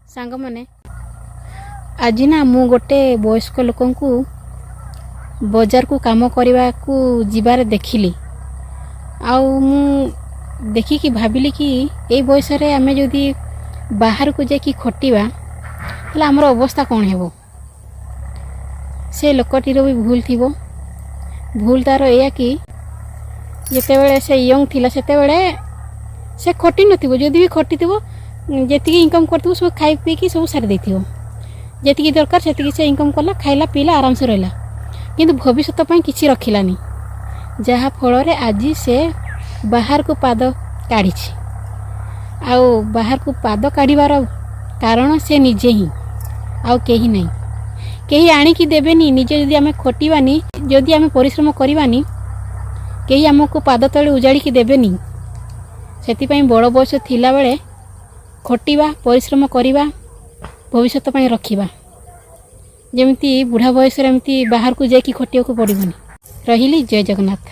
ସାଙ୍ଗମାନେ, ଆଜି ନା ମୁଁ ଗୋଟେ ବୟସ୍କ ଲୋକଙ୍କୁ ବଜାରକୁ କାମ କରିବାକୁ ଯିବାରେ ଦେଖିଲି। ଆଉ ମୁଁ ଦେଖିକି ଭାବିଲି କି ଏଇ ବୟସରେ ଆମେ ଯଦି ବାହାରକୁ ଯାଇକି ଖଟିବା, ତାହେଲେ ଆମର ଅବସ୍ଥା କ'ଣ ହେବ? ସେ ଲୋକଟିର ବି ଭୁଲ ଥିବ। ଭୁଲ ତାର ଏଇଆ କି ଯେତେବେଳେ ସେ ୟଙ୍ଗ ଥିଲା, ସେତେବେଳେ ସେ ଖଟି ନଥିବ। ଯଦି ବି ଖଟିଥିବ, ଯେତିକି ଇନକମ୍ କରିଥିବ, ସବୁ ଖାଇ ପିଇକି ସବୁ ସାରି ଦେଇଥିବ। ଯେତିକି ଦରକାର ସେତିକି ସେ ଇନକମ୍ କଲା, ଖାଇଲା, ପିଇଲା, ଆରାମସେ ରହିଲା, କିନ୍ତୁ ଭବିଷ୍ୟତ ପାଇଁ କିଛି ରଖିଲାନି, ଯାହାଫଳରେ ଆଜି ସେ ବାହାରକୁ ପାଦ କାଢ଼ିଛି। ଆଉ ବାହାରକୁ ପାଦ କାଢ଼ିବାର କାରଣ ସେ ନିଜେ ହିଁ, ଆଉ କେହି ନାହିଁ। କେହି ଆଣିକି ଦେବେନି। ନିଜେ ଯଦି ଆମେ ଖଟିବାନି, ଯଦି ଆମେ ପରିଶ୍ରମ କରିବାନି, କେହି ଆମକୁ ପାଦ ତଳେ ଉଜାଡ଼ିକି ଦେବେନି। ସେଥିପାଇଁ ବଡ଼ ବୟସ ଥିଲାବେଳେ ଖଟିବା, ପରିଶ୍ରମ କରିବା, ଭବିଷ୍ୟତ ପାଇଁ ରଖିବା, ଯେମିତି ବୁଢ଼ା ବୟସରେ ଏମିତି ବାହାରକୁ ଯାଇକି ଖଟିବାକୁ ପଡ଼ିବନି। ରହିଲି, ଜୟ ଜଗନ୍ନାଥ।